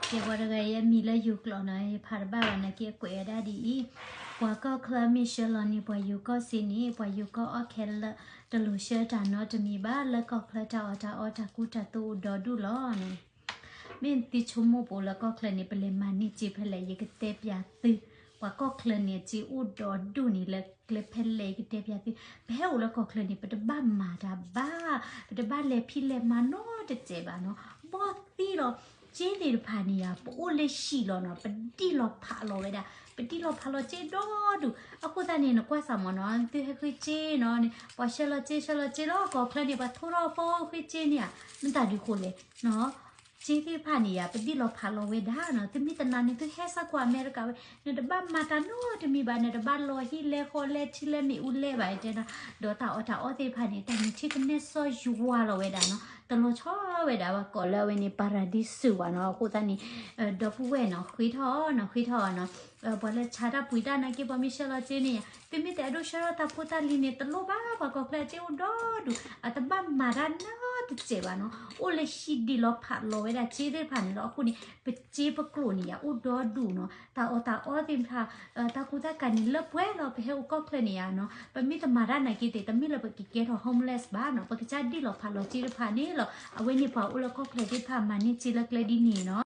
ကဲ ပှၤတဂၤအံၤအမံၤလၢယိၤကျိာ်နီၤ ယဖးတဘၣ်ဘၣ်နာ်က့ အကွဲးဝဲဒၣ်ဒ်အံၤ, ပှၤကီၢ်ချၢမ့ၢ်ဆှၢလီၤန့ၢ်ပှၤယိၤကီၢ်စ့န့ၣ် ပှၤယိၤကီၢ်အီၣ်ခဲလၢာ် တလိၣ်ဆှၢတၢ်နီတမံၤဘၣ် လၢကီၢ်ချၢတၢ်အီၣ်တၢ်အီတၢ်ကူတၢ်သိးအိၣ်ဒီဒူၣ်လီၤ. မ့ၢ်သုဆိကမိၣ်ပအိၣ်လၢကီၢ်ချၢန့ၣ် ပလဲၤမၤန့ၢ်စ့ဖဲလဲၣ် ယကတဲပျးသု, ပှၤကီၢ်ချၢန့ၣ် စ့အိၣ်ဒီဒူၣ်န့ၣ် လၢကျဲဖဲလဲၣ် ယကတဲပျးသု, ပဟဲအိၣ်လၢကီၢ်ချၢန့ၣ် ပတဘၣ်မၤတၢ်ဘၣ်, ပတဘၣ်လဲၤဖံးလဲၤမၤနီတစဲးဘၣ်နီၤ, ဘီၣ်သံလီၤ, စ့သ့ၣ်တဖၣ်န့ၣ်ယါ ပအိၣ်လၢဟံၣ်လီၤနီၤ ပဒံၣ်လီၤဖးလီၤဝဲဒၣ်, ပဒံၣ်လီၤဖးလီၤစ့ဒီဒူၣ်, အဃိသတးန့ၣ် နကွၢ်စၢ်မ့ၢ်နီၤ သုဟဲဃ့စ့နီၤ ပှၤဆှၢလီၤစ့ဆှၢလီၤစ့လီၤ ကီၢ်ချၢန့ၣ် ပှၤထိထီၣ်ဖိဃ့စ့န့ၣ်ဧါ, မ့ၢ်တၢ်ဒုးဃိလဲၣ်နီၤ စ့သ့ၣ်တဖၣ်န့ၣ်ယါ ပဒံၣ်လီၤဖးလီၤဝဲဒၣ်နီၤ, သုမ့ၢ်တနာ်န့ၣ် သုဟဲစ့ၢ်ကီးအမဲရကၤဝဲ, နတဘၣ်မၤတၢ်နီတမံၤဘၣ်, နတဘၣ်လီၤဟံၣ်လဲဃီလဲထံလဲမ့ၣ်အူလဲဘၣ် တဲနီၤ, ဒီးတၢ်အီၣ်တၢ်အီသ့ၣ်တဖၣ်န့ၣ် တၢ်မုၢ်ထံကနဲစီယွၤလီၤဝဲဒၣ်နီၤ, တလီၤဆီဝဲဒၣ်ဘၣ် ကိးလၢအဝဲန့ၣ် ပၤရၤဒံစူးဘၣ်နီၤ, အဃိသတးန့ၣ် ဒီပုၢ်ဝဲၢ်နီၤ ဃ့ထီၣ်နီၤ ဃ့ထီၣ်နီၤ ပှၤလၢဆါတၢ်ပှ့ၤတၢ်နာ်က့ ပှၤမ့ၢ်ဆှၢလီၤစ့န့ၣ်ယါ သုမ့ၢ်တအဲၣ်ဒိးဆှၢထီၣ်တၢ်ဖိတၢ်လံၤန့ၣ် တလိၣ်ဘၣ် ပှၤကီၢ်ချၢအစ့အိၣ်ဒီဒူၣ် အတဘၣ်မၤတၢ်နီတစဲးဘၣ်နီၤ, အိၣ်လၢဟံၣ်ဒံၣ်လီၤဖးလီၤဝဲဒၣ်စ့သ့ၣ်တဖၣ်န့ၣ်လီၤ, အဃိန့ၣ် ပစ့ပကျိာ်န့ၣ်ယါ အိၣ်ဒီဒူၣ်နီၤ, တၢ်အီၣ်တၢ်အီသ့ၣ်တဖၣ် တၢ်ကူတၢ်ကၤန့ၣ်လၢပှဲၤလီၤ, ပဟဲအိၣ်ကီၢ်ချၢန့ၣ်ယါနီၤ, ပမ့ၢ်တမၤတၢ်နာ်က့သ့ၣ် တမ့ၢ်လၢပကကဲထီၣ် homeless ဘၣ်နီၤ, ပကစၢ်ဒံၣ်လီၤဖးလီၤစ့တဖၣ်န့ၣ်လီၤ, အဝဲန့ၣ်ပှၤအိၣ်လၢကီၢ်ချၢသ့ၣ်တဖၣ်မၤန့ၢ်စ့လၢကျဲဒ်န့ၣ်နီၤ